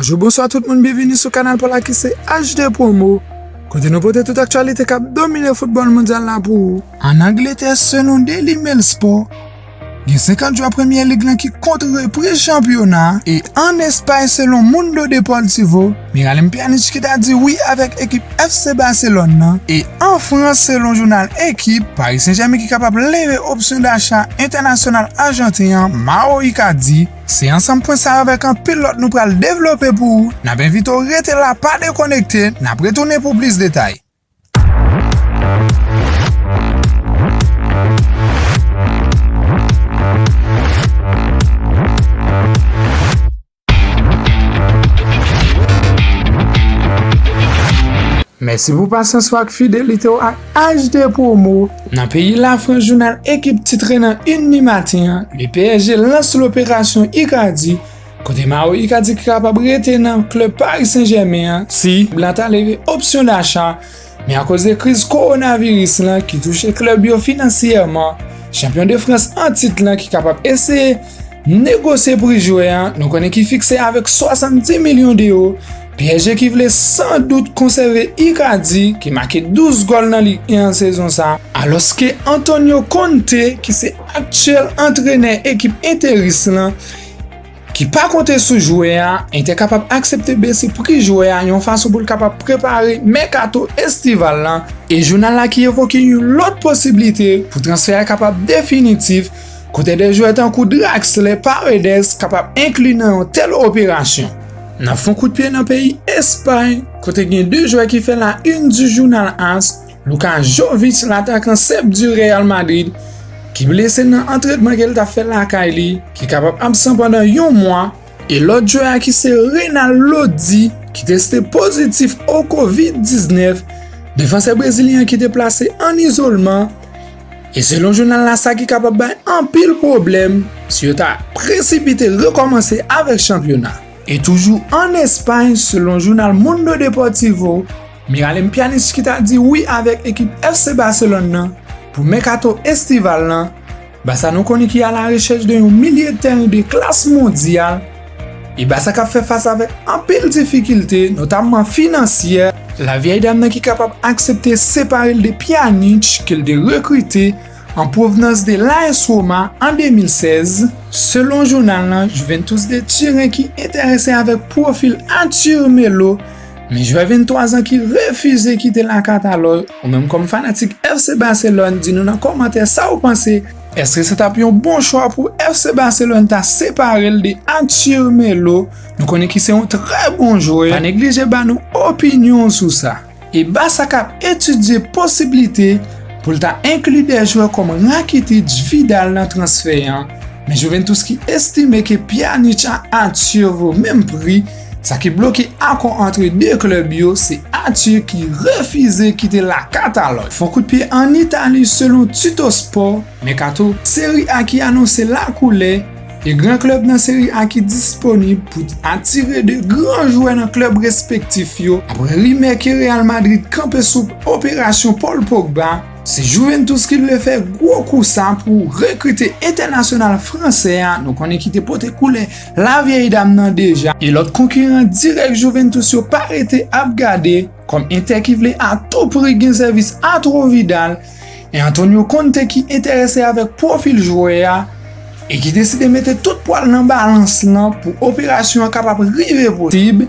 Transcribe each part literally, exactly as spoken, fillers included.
Jou bonswa tout moun, byenvini sou kanal pa w la ki se H D Promo, kote nou pote tout aktyalite k ap domine foutbòl mondyal la pou ou. Ann Angletè, selon Daily Mail Sport, gen senkant jwè Premye Lig lan ki kont repriz chanpyona a, e ann Espay, selon Mundo Deportivo, Miralem Pjanic ki ta di wi avèk ekip F C Barcelone nan, e an Frans, selon jounal Ekip, Paris Saint-Germain ki kapab leve opsyon dacha entènasyonal ajanten an, Mauro Icardi. Se ansanm pwen sa yo avèk anpil lòt nou pral devlope pou ou. N ap envite w rete la, pa dekonekte, n ap retounen pou plis detay. Mèsi pou pasyans ou ak fidelite w ak H D Promo. Nan peyi Lafrans, jounal Ekip titre nan une ni maten an, le P S G lans loperasyon Icardi, kote Mauro Icardi ki kapab rete nan klèb Paris Saint-Germain an si klèb la ta leve opsyon dacha, men akoz de kriz kowonaviris lan ki touche klèb yo finansyèman, chanpyon de Frans an tit lan ki kapab eseye negosye pri jwè an, nou konnen ki fikse avèk swasanndis milyon dewo. P S G ki vle san dout konsève Icardi, ki make douz gòl nan Lig en an sezon sa a, alòske Antonio Conte, ki se aktyèl antrenè ekip Interis lan, ki pa konte sou jwè a, Inter kapab aksepte bese pri jwè a yon fason pou l kapab prepare mèkato estival lan. E jounal la ki evoke yon lòt posiblite pou transfè a kapab definitif, kote de jwè tankou Draxler, Paredes kapab enkli nan yon tèl operasyon. N ap fè yon kout pye nan peyi Espay, kote gen de jwè ki fè la une di jounal AS, Luka Jovic, latakan sèb di Real Madrid, ki blese nan antrenman ke l t ap fè lakay li, ki kapab absan pandan yon mwa, e lòt jwè a ki se Renan Lodi, ki teste pozitif o kovid diznèf, defansè brezilyen an ki te plase ann izolman, e selon jounal la, sa ki kapab bay anpil pwoblèm si yo ta presipite rekòmanse avèk chanpyona. E toujou ann Espay, selon jounal Mundo Deportivo, Miralem Pjanic ki ta di wi avèk ekip F C Barcelone nan pou mèkato estival lan. Barça nou konnen ki alarechèch de yon milye de tèren de klas mondyal. E Barça k ap fè fas avèk anpil difikilte, notamman finansyè. Lavyèy dam nan ki kapab aksepte separe l de Pjanic ke l te rekrite an pwovnans de l'A S Roma an de mil sèz. Selon jounal lan, Juventus de Turen ki enterese avèk pwofil Arthur Melo, men jwè venntwa zan ki refize kite la Katalòn. Ou menm kòm fanatik F C Barcelone, di nou nan kòmantè sa w panse. Èske se t ap yon bon chwa pou F C Barcelone ta separe l de Arthur Melo? Nou konnen ki se yon trè bon jwè. Pa neglije ba nou opinyon w sou sa. E Barça k ap etidye posiblite pou l ta enkli de jwè kòm Rakitic, Vidal nan transfè an, men Juventus ki estime ke Pjanic ak Arthur vo menm pri. Sa ki bloke akò antre de klèb yo, se Arthur ki refize kite la Katalòn. Fè yon kout pye ann Itali, selon Tuttosport, mèkato Seri A ki anonse lakoulè, e gran klèb nan Seri A ki disponib pou atire de gran jwè nan klèb respektif yo. Apre rimè ke Real Madrid kanpe sou operasyon Paul Pogba, se Juventus ki vle fè gwo kou sa pou rekrite entènasyonal fransè a, nou konnen ki te pote koulè lavyèy dam nan deja. E lòt konkiran dirèk Juventus yo pa rete ap gade, kòm Inter ki vle a tou pri gen sèvis Arturo Vidal, e Antonio Conte ki enterese avèk pwofil jwè a, e ki deside mete tout pwa l nan balans lan pou operasyon an kapab rive posib.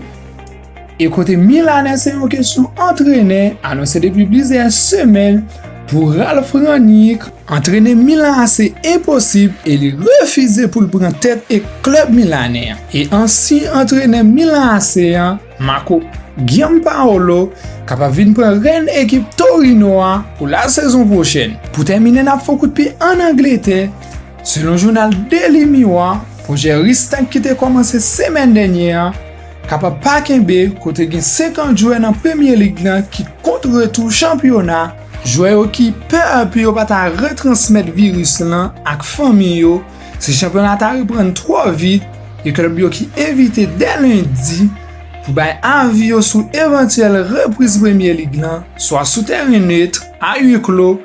E kote Milanè se yon kesyon antrenè, anonse depi plizyè semèn pou Ralf Rangnick antrene Milan A C enposib e li refize pou l pran tèt e klèb milanè an. E ansyen antrenè Milan A C an, Marco Giampaolo, kapab vin pran rèn ekip Torino a pou la sezon pwochèn. Pou tèmine, n ap fè yon kout pye ann Angletè. Selon jounal Daily Mirror, pwojè Ristach ki te kòmanse semèn dènyè an kapab pa kenbe, kote gen senkant jwè nan Premye Lig lan ki kont retou chanpyona. Jwè yo ki pè pou yo pa ta retransmèt viris lan ak fanmi yo si chanpyona ta reprann twò vit, e klèb yo ki envite dè lendi pou bay avi yo sou evantyèl repriz Premye Lig lan, swa sou tèren net, a huis clos,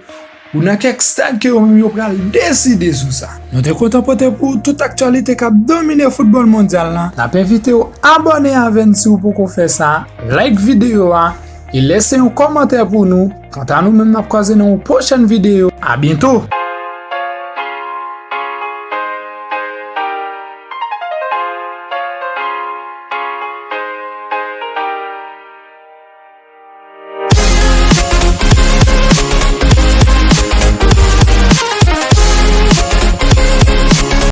ou nan kèk stad ke yo menm yo pral deside sou sa. Nou te kontan pote pou ou tout aktyalite k ap domine foutbòl mondyal la. N ap envite w abòne avè n si w poko fè sa, like videyo a, e lese yon kòmantè pou nou. Kanta nou menm, n ap kwaze nan yon pwochèn videyo. A byento!